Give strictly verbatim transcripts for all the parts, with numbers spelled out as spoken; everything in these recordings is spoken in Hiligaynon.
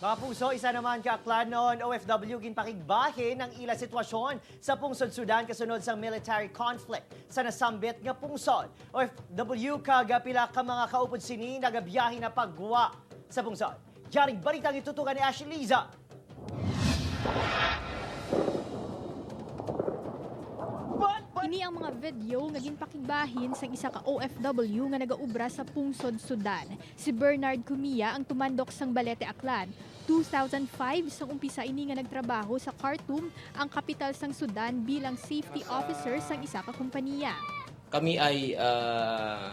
Mga pungso, isa naman ka Aklan-on O F W ginpakigbahin ang ila sitwasyon sa pungsod Sudan kasunod sang military conflict sa nasambit nga pungsod. O F W kag pila ka mga kaupod sini nagabiyahe na pagwa sa pungsod. Yaring balita ang itutukan ni Ashley Liza. Ini ang mga video nga ginpakigbahin sang isa ka O F W nga nagaobra sa pungsod Sudan. Si Bernard Cumia ang tumandok sang Balete, Aklan. Two thousand five sang umpisa ini nga nagtrabaho sa Khartoum, ang kapital sang Sudan, bilang safety officer sang isa ka kompanya. Kami ay ah,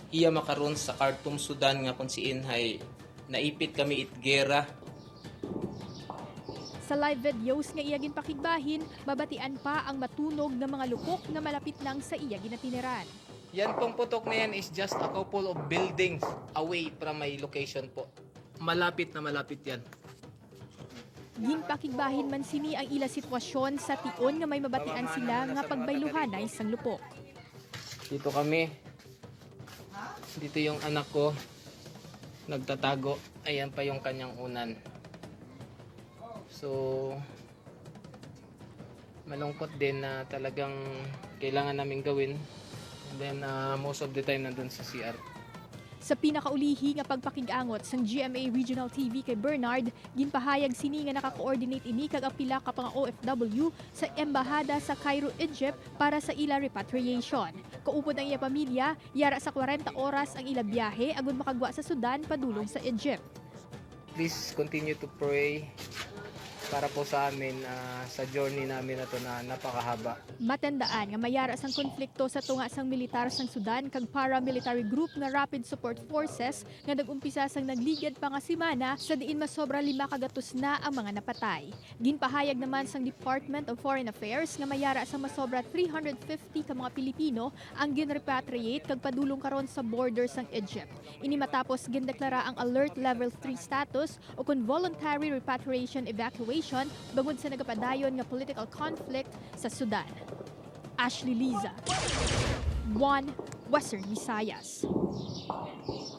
iya makaron sa Khartoum, Sudan, nga kung siin hay naipit kami it gera. Sa live videos nga iya ginpakigbahin, mabatian pa ang matunog nga mga lupok nga malapit lang sa iya ginatiniran. Yan pong putok na yan is just a couple of buildings away from my location po. Malapit na malapit yan. Ginpakigbahin man sini ang ila sitwasyon sa tion nga may mabatian sila nga pagbayluhanay sang lupok. Dito kami. Dito yung anak ko. Nagtatago. Ayan pa yung kanyang unan. So, malungkot din na talagang kailangan namin gawin. And then, ah, most of the time nandun sa C R. Sa pinakaulihi nga pagpakig-angot sang G M A Regional T V kay Bernard, ginpahayag sini nga naka-coordinate ini kag ang pila ka mga O F W sa embahada sa Cairo, Egypt para sa ila repatriation. Kaupod ang iya pamilya, yara sa kwarenta oras ang ila biyahe agud makagwa sa Sudan padulong sa Egypt. Please continue to pray para po sa amin ah, sa journey namin na to na napakahaba. Matandaan nga may yara sang konflikto sa tunga sang militar sang Sudan kag paramilitary group nga Rapid Support Forces nga nag-umpisa sang nagligad pa nga semana, sa diin masobra lima ka gatos na ang mga napatay. Ginpahayag naman sang Department of Foreign Affairs nga may yara sang masobra three hundred fifty ka mga Pilipino ang ginrepatriate kag padulong karon sa border sang Egypt. Ini matapos gindeklara ang Alert Level three status, o kon voluntary repatriation evacuation, bangod sa nagapadayon nga political conflict sa Sudan. Ashley Liza, One Western Visayas.